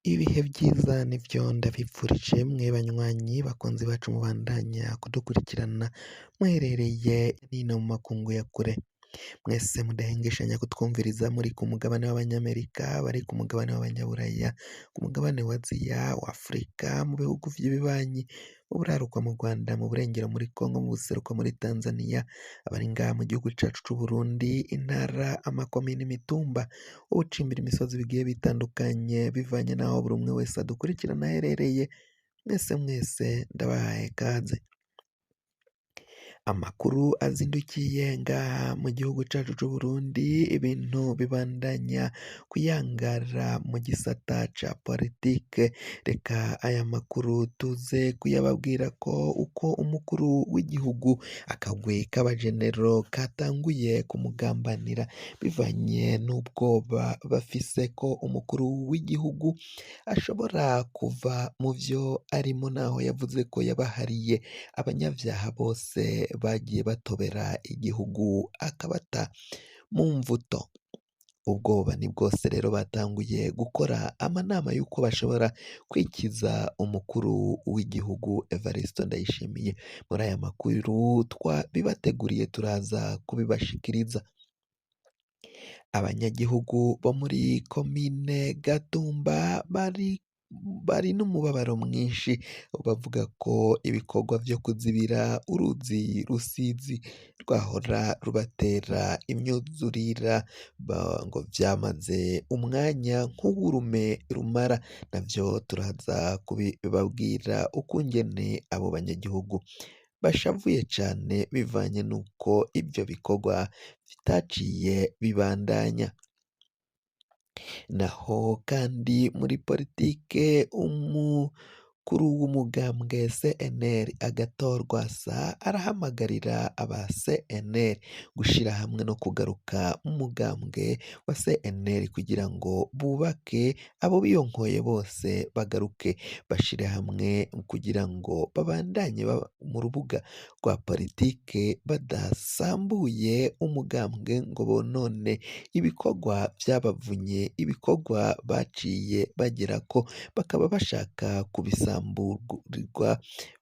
Ibihe vyiza nivyo ndabipfurije mwe banywanyi bakunzi bacu mubandanya kudukurikirana muherereye hino mu makungu ya kure, mwese mudahengeshanya kutwumviriza muri ku mugabane w'abanyamerika, bari ku mugabane w'abanyaburaya, ku mugabane wa Aziya, wa Afurika, mu bihugu vy'ibibanyi, mu buraruko mu Rwanda, mu burengero muri Kongo, mu buseruko muri Tanzania, abari ngaha mu gihugu cacu c'Uburundi, intara, amakomine, imitumba, ubucimbira imisozi bigiye bitandukanye bivanye n'aho buri umwe wese adukurikirana aherereye, mwese mwese ndabahaye kaze. Amakuru azindukiye ngaha mu gihugu cacu c'Uburundi, ibintu bibandanya kuyangara mu gisata ca politike. Reka aya makuru tuze kuyababwira ko uko umukuru w'igihugu akagwi k'abajenero katanguye kumugambanira bivanye n'ubwoba bafise ko umukuru w'igihugu ashobora kuva mu vyo arimo naho yavuze ko yabahariye abanyavyaha bose bagiye batobera igihugu akabata mu mvuto. Ubwoba ni bwose rero batanguye gukora amanama y'uko bashobora kwikiza umukuru w'igihugu Evariste Ndayishimiye. Muri aya makuru twabibateguriye turaza kubibashikiriza. Abanyagihugu bo muri komine Gatumba bari n'umubabaro mwinshi, bavuga ko ibikorwa vyo kuzibira uruzi Rusizi rwahora rubatera imyuzurira ngo vyamaze umwanya nk'uwurume rumara, navyo turaza kubibabwira ukungene abo banyagihugu bashavuye cane bivanye n'uko ivyo bikorwa bitaciye bibandanya. Naho kandi muri politike umukuru w'umugambwe CNL Agathon Rwasa arahamagarira aba CNL gushira hamwe no kugaruka mu mugambwe wa CNL kugira ngo bubake abo biyonkoye bose bagaruke bashire hamwe kugira ngo babandanye mu rubuga rwa politike badasambuye umugambwe ngo bonone ibikorwa vyabavunye, ibikorwa baciye bagerako bakaba bashaka kubisamburirwa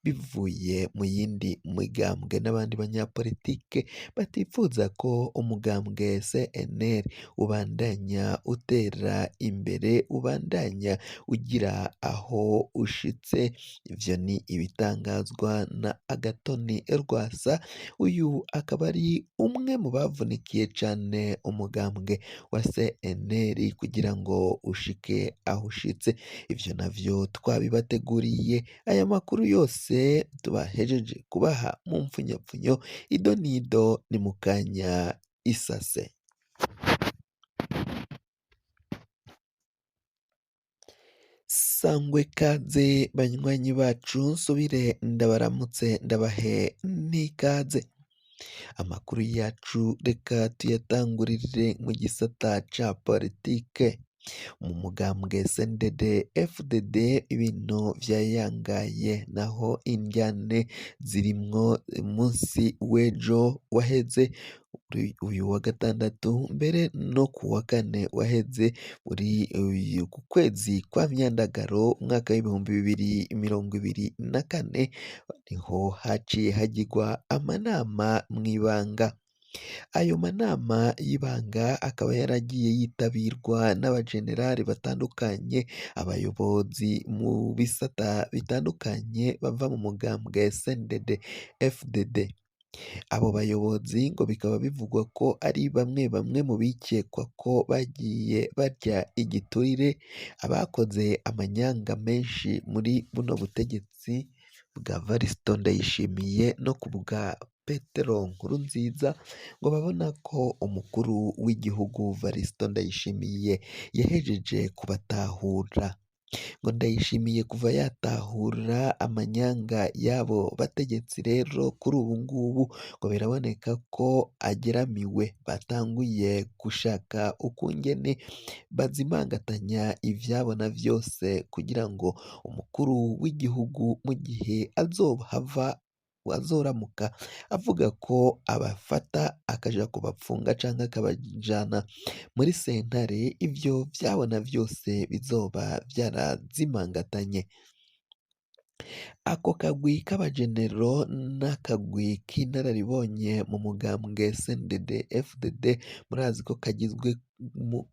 bivuye mu yindi migambwe n'abandi banyapolitike batifuza ko umugambwe CNL ubandanya utera imbere, ubandanya ugira aho ushitse. Ivyo ni ibitangazwa na Agathon Rwasa, uyu akaba ari umwe mu bavunikiye cane umugambwe wa CNL kugira ngo ushike aho ushitse. Ivyo navyo twabibateguriye, aya makuru yose tubahejeje kubaha mu mpfunyapfunyo, ido n'ido ni mu kanya isase. Sangwe kaze banywanyi bacu, nsubire ndabaramutse ndabahe n'ikaze. Amakuru yacu reka tuyatangurire mu gisata ca politike. Mu mugambwe CNDD FDD ibintu vyayangaye, naho indyane zirimwo umunsi w'ejo waheze, uyu wa gatandatu mbere no ku wa kane waheze, muri ku kwezi kwa Myandagaro umwaka w'2024, niho haciye hagirwa amanama mw'ibanga. Ayo manama y'ibanga akaba yaragiye yitabirwa n'abajenerali batandukanye, abayobozi mu bisata bitandukanye bava mu mugambwe CNDD FDD. Abo bayobozi ngo bikaba bivugwa ko ari bamwe bamwe mu bikekwa ko bagiye barya igiturire, abakoze amanyanga menshi muri buno butegetsi bwa Varisito Ndayishimiye no ku bwa Petero Nkurunziza, ngo babona ko umukuru w'igihugu Varisito Ndayishimiye yahejeje kubatahura. Ngo Ndayishimiye kuva yatahura amanyanga y'abo bategetsi rero kuri ubu ngubu ngo biraboneka ko ageramiwe, batanguye gushaka ukungene bazimangatanya ivyabona vyose kugira ngo umukuru w'igihugu mu gihe azohava azoramuka avuga ko abafata akaja kubapfunga canke akabajana muri sentare, ivyo vyabona vyose bizoba vyarazimangatanye. Ako kagwi k'abajenero n'akagwi k'inararibonye mu mugambwe CNDD FDD, murazi ko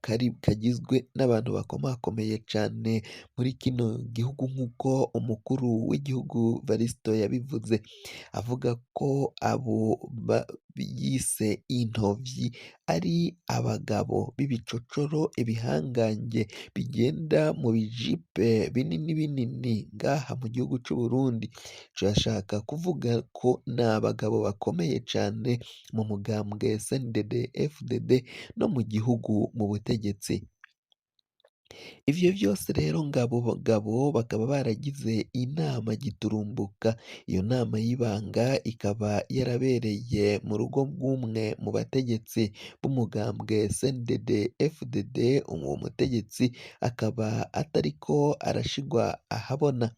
kagizwe n'abantu bakomakomeye cane muri kino gihugu, nk'uko umukuru w'igihugu Varisito yabivuze, avuga ko abo yise intovyi ari abagabo b'ibicocoro, ibihangange bigenda mu bijipe binini binini ngaha mu gihugu c'Uburundi. Ico yashaka kuvuga ko ni abagabo bakomeye cane mu mugambwe CNDD FDD no mu gihugu mu butegetsi. Ivyo vyose rero ngabo bagabo bakaba baragize inama giturumbuka, iyo nama y'ibanga ikaba yarabereye mu rugo rw'umwe mu bategetsi b'umugambwe CNDD FDD, uwo mutegetsi akaba atariko arashigwa ahabona.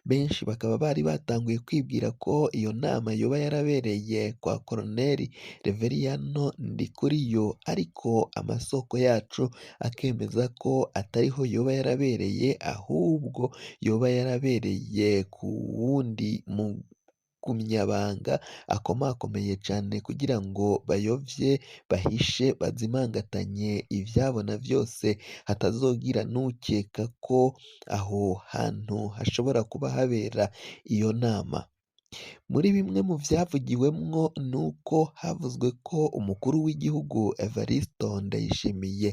Benshi bakaba bari batanguye kwibwira ko iyo nama yoba yarabereye kwa Koloneli Reveriyano Ndikuriyo, ariko amasoko yacu akemeza ko atariho yoba yarabereye, ahubwo yoba yarabereye ku wundi mugumyabanga akomakomeye cane kugira ngo bayovye, bahishe, bazimangatanye ivyabona vyose, hatazogira n'ukeka ko aho hantu hashobora kuba habera iyo nama. Muri bimwe mu vyavugiwemwo nuko havuzwe ko umukuru w'igihugu Evaristo Ndayishimiye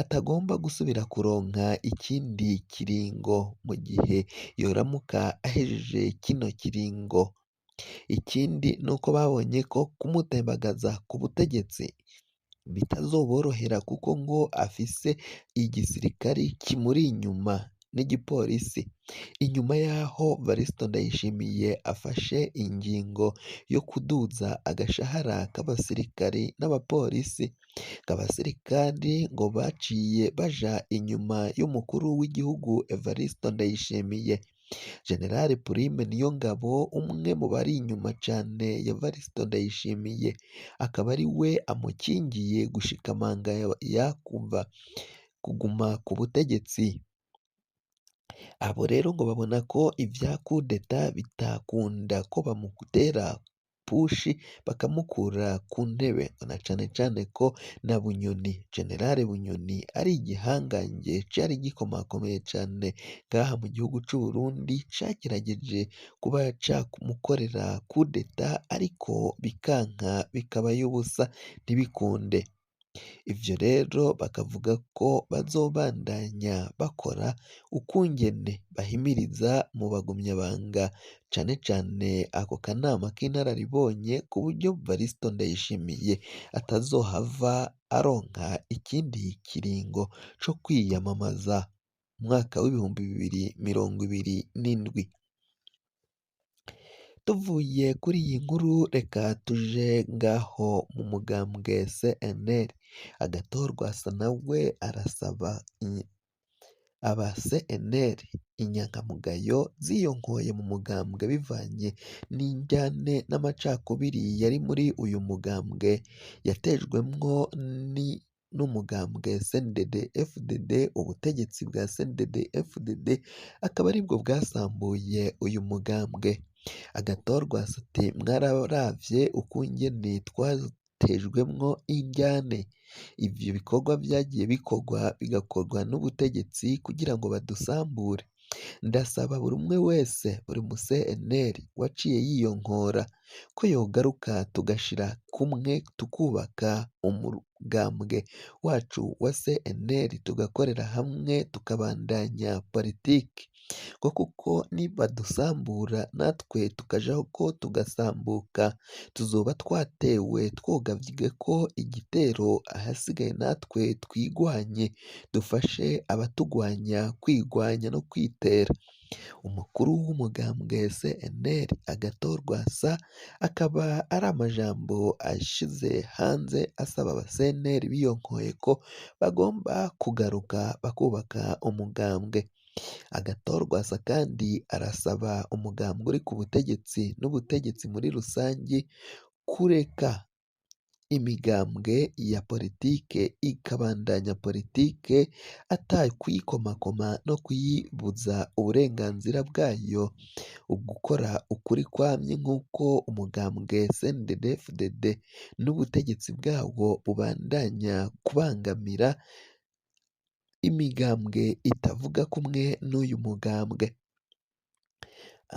atagomba gusubira kuronka ikindi kiringo mu gihe yoramuka ahejeje kino kiringo. Ikindi nuko babonye ko kumutembagaza ku butegetsi bitazoborohera, kuko ngo afise igisirikari kimuri inyuma n'igipolisi. Inyuma yaho Varisito Ndayishimiye afashe ingingo yo kuduza agashahara k'abasirikari n'abapolisi, abasirikari ngo baciye baja inyuma y'umukuru w'igihugu Evaristo Ndayishimiye. General Prime Niyongabo, umwe mu bari inyuma cane ya Varisito Ndayishimiye, akaba ari we amukingiye gushika amanga ya kuva kuguma ku butegetsi. Abo rero ngo babona ko ivya kudeta bitakunda ko bamutera pushi bakamukura ku ntebe, na cane cane ko na Bunyoni, General Bunyoni ari igihangange cari gikomakomeye cane ngaha mu gihugu c'Uburundi, cagerageje kuba camukorera kudeta ariko bikanka bikaba ay'ubusa ntibikunde. Ivyo rero bakavuga ko bazobandanya bakora ukungene bahimiriza mu bagumyabanga, cane cane ako kanama k'inararibonye, ku buryo Varisito Ndayishimiye atazohava aronka ikindi kiringo co kwiyamamaza mu mwaka w'2027. Tuvuye kuri iyi nkuru reka tuje ngaho mu mugambwe CNL. Agathon Rwasa nawe arasaba aba CNL inyankamugayo ziyonkoye mu mugambwe bivanye n'indyane n'amacakubiri yari muri uyu mugambwe yatejwemwo n'umugambwe CNDD FDD, ubutegetsi bwa CNDD FDD akaba aribwo bwasambuye uyu mugambwe. Agathon Rwasa ati mwararavye ukungene twatejwemwo indyane, ivyo bikorwa vyagiye bikorwa bigakorwa n'ubutegetsi kugira ngo badusambure. Ndasaba buri umwe wese, buri mu CNL waciye yiyonkora ko yogaruka tugashira kumwe tukubaka umugambwe wacu wa CNL, tugakorera hamwe tukabandanya politiki, ngo kuko nibadusambura natwe tukajako tugasambuka, tuzoba twatewe twogavye ko igitero, ahasigaye natwe twigwanye, dufashe abatugwanya kwigwanya no kwitera. Umukuru w'umugambwe CNL Agathon Rwasa akaba ari amajambo ashize hanze asaba aba CNL biyonkoye ko bagomba kugaruka bakubaka umugambwe. Agathon Rwasa kandi arasaba umugambwe uri ku butegetsi n'ubutegetsi muri rusangi kureka imigambwe ya politike ikabandanya politike ata kuyikomakoma no kuyibuza uburenganzira bwayo, ugukora ukuri kwamye nk'uko umugambwe CNDD-FDD n'ubutegetsi bwawo bubandanya kubangamira imigambwe itavuga kumwe n'uyu mugambwe.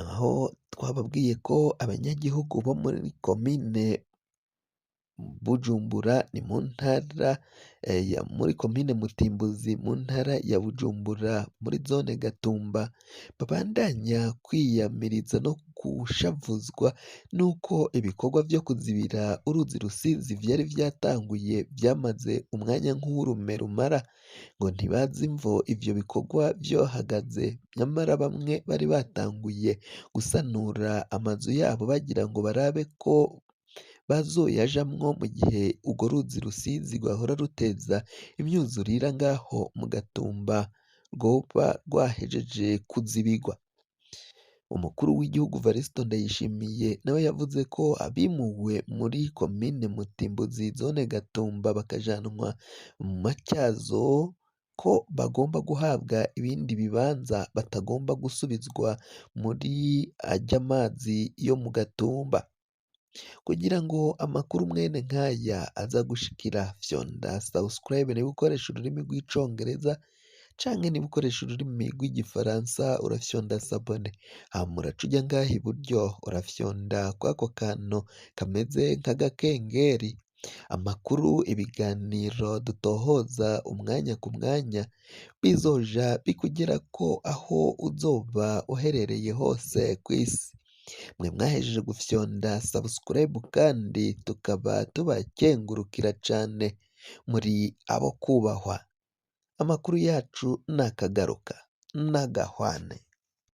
Aho twababwiye ko abanyagihugu bo muri komine Bujumbura ni mu ntara ya muri komine Mutimbuzi mu ntara ya Bujumbura muri zone Gatumba babandanya kwiyamiriza no gushavuzwa nuko ibikorwa vyo kuzibira uruzi Rusizi vyari vyatanguye vyamaze umwanya nk'uwurume rumara, ngo ntibazi imvo ivyo bikorwa vyohagaze, nyamara bamwe bari batanguye gusanura amazu yabo bagira ngo barabe ko bazoyajamwo mu gihe urwo ruzi Rusizi rwahora ruteza imyuzurira ngaho mu Gatumba rwoba rwahejeje kuzibigwa. Umukuru w'igihugu Varisito Ndayishimiye nawe yavuze ko abimuwe muri komine Mutimbuzi zone Gatumba bakajanwa mu Matyazo ko bagomba guhabwa ibindi bibanza batagomba gusubizwa muri arya mazi yo mu Gatumba. Kugira ngo amakuru mwene nkaya aza gushikira fyonda subscribe niba ukoresha ururimi rw'icongereza canke niba ukoresha ururimi rw'igifaransa urafyonda s'abonner, hama uraca uja ngaha iburyo urafyonda kwako kantu kameze nk'agakengeri. Amakuru, ibiganiro dutohoza umwanya ku mwanya bizoja bikugerako aho uzoba uherereye hose kw'isi. Mwe mwahejeje gufyonda subscribe kandi tukaba tubakengurukira cane, muri abo kubahwa. Amakuru yacu nakagaruka nagahwane.